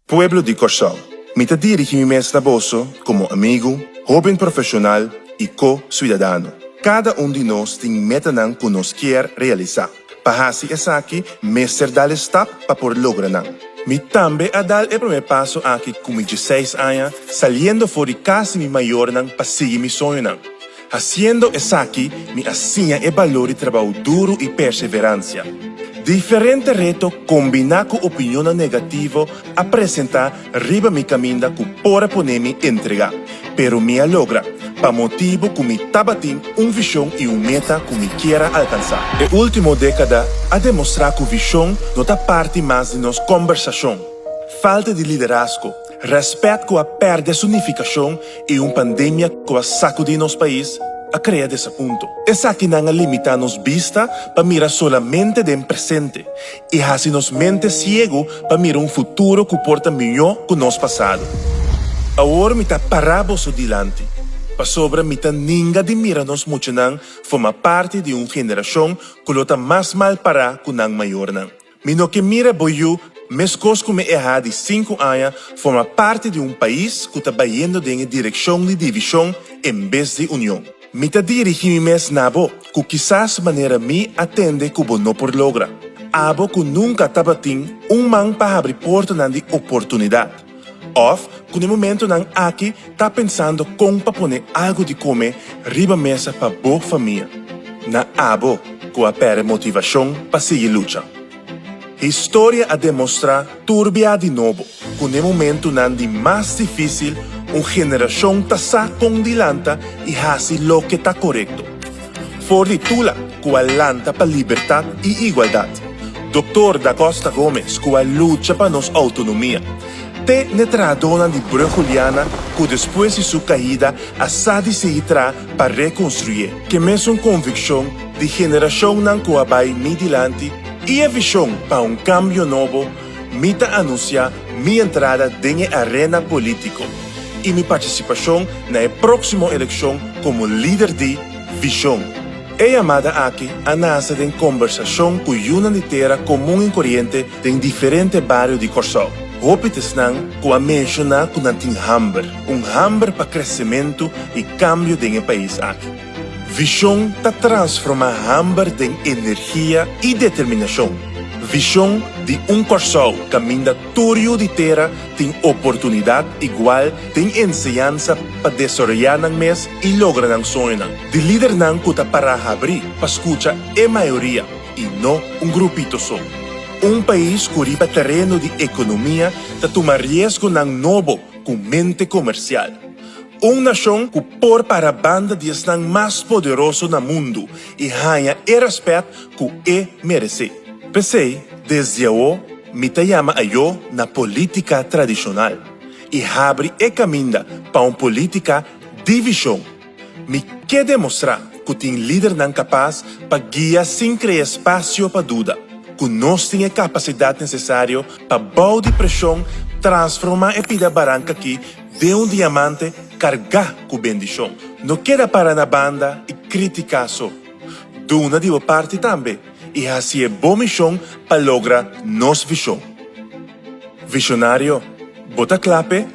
Pueblo di Kòrsou, mi ta dirigí mi mes na boso komo amigu, hóben profeshonal i ko-suidadano. Kada un di nos tin metanan ku nos kier realisá. Pa hasi esaki mester dal e stap pa por logra nan. Mi tambe a dal e promé paso aki ku mi dieseis aña saliendo for di kas di mi mayornan pa sigui mi soñonan. Hasiendo esaki mi a siña e balor di trabou duru i perseveransia. Diferente reto kombiná ku opinionnan negativo a presentá riba mi kaminda ku por a pone mi entregá. Pero mi a logra, pa motibu ku mi tabatin un vishon i un meta ku mi kier a alkansá. E último dékada a demostrá ku vishon no ta parti mas di nos kòmbersashon. Falta di liderazgo, rèspèt ku a pèrdè su nifikashon i un pandemia ku a sakudí nos pais a krea desapunto. Esakinan a limitá nos bista pa mira solamente den presente i hasi nos mente siegu pa mira un futuro ku por ta mihó ku nos pasado. Awor mi ta pará boso dilanti, pasobra mi ta ninga di mira nos muchanan forma parti di un generashon ku lo ta mas mal pará ku nan mayornan. Mi no ke mira bo yu meskos ku mi eha di sinku aña forma parti di un pais ku ta bayendo den e direkshon di divishon en bes di union. Mi ta dirigí mi mes na bo ku kisas manera mi a tende ku bo no por logra. Abo ku nunka tabatin un man pa habri portanan di oportunidat. Òf ku na e momentonan aki ta pensando kon pa pone algu di kome riba mesa pa bo famia. Na abo ku a pèrdè motivashon pa sigui lucha. Historia a demostrá tur bia di nobo ku na e momentunan di mas difísil un generashon ta sa kon di lanta i hasi loke ta korekto. For di Tula ku a lanta pa libertat i igualdat, Doktor Da Costa Gomez ku a lucha pa nos outonomia, te n'e trahadónan di Brug Juliana ku despues di su kaida a sa di sigui traha pa rekonstruyé. Ke mesun konvikshon di generashonnan ku a bai mi dilanti i e vishon pa un kambio nobo, mi ta anunsiá mi entrada den e arena polítiko i mi partisipashon na e próksimo elekshon komo lider di Vishon. E yamada aki a nase den kombersashon ku yunan di tera komun i koriente den diferente bario di Kòrsou. Hopi ta esnan ku a menshoná ku nan tin hamber, un hamber pa kresementu i kambio den e pais aki. Vishon ta transformá hamber den energia i determinashon. Vishon di un Kòrsou kaminda tur yu di tera tin oportunidat igual den enseñansa pa desaroyá nan mes i logra nan soñonan. Di lidernan ku ta pará habrí pa skucha e mayoria i no un grupito so. Un pais ku riba tereno di ekonomia ta tuma riesgonan nobo ku mente komersial. Un nashon ku por para banda di esnan mas poderoso na mundu i haña e rèspèt ku e meresé. P'esei, desde awo mi ta yama ayó na polítika tradishonal i habri e kaminda pa un polítika di vishon. Mi ke demostrá ku tin lidernan kapas pa guia sin krea spasio pa duda, ku nos tin e kapasidat nesesario pa bou di preshon transformá e pida baranka akí den un diamante kargá ku bendishon. No keda para na banda i kritiká so. Duna di bo parti tambe i hasi e bo mishon pa logra nos vishon. Vishonario, bo ta kla p'e?